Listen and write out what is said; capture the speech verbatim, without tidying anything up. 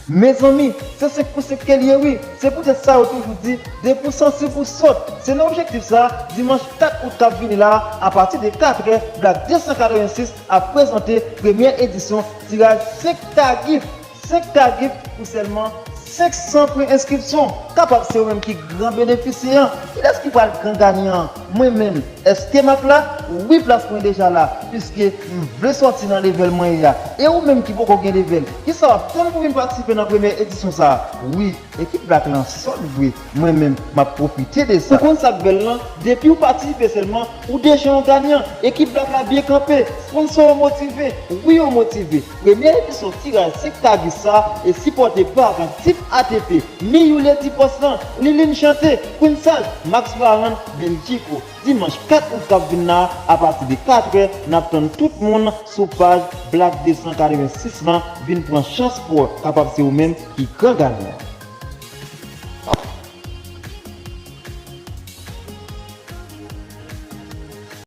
Mezanmi, se senk pou senk ke l ye wi. Se poutèt sa yo toujou di, de pou sansib ou sot. Se nan objektif sa, dimanch kat out k ap vini la, apati de katrè, Black de san katrevensis ap prezante premyè edisyon tiraj senk ka gif. Senk ka gif pou sèlman senk san pwen enskripsyon. Kapab se ou menm ki gran benefisye an. Kilès ki pral gran ganyan an? Mwen menm. Èske m ap la? Wi, plas mwen deja la, piske m vle sòti nan level mwen ye a. E ou menm ki poko gen level, kisa w ap tann pou vin patisipe nan premyè edisyon sa a? Wi, ekip Black lan sòt vre. Mwen menm, m ap pwofite de sa. Ou konn sa k bèl lan? Depi w patisipe sèlman, ou deja yon ganyan. Ekip Black la byen kanpe, sponsò yo motive. Wi, yo motive. Premye edisyon tiraj senk ka gif sa e sipòte pa Team A T P, Miyoule Dipòs lan, Liline Chante, Queen Saj, Max Farhan, Benjico. Dimanch kat out k ap vin la, apati de katrè, n ap tann tout moun sou paj Black de san katrevensis lan. Vin pran chans pou w, kapab se ou menm ki gran ganyan.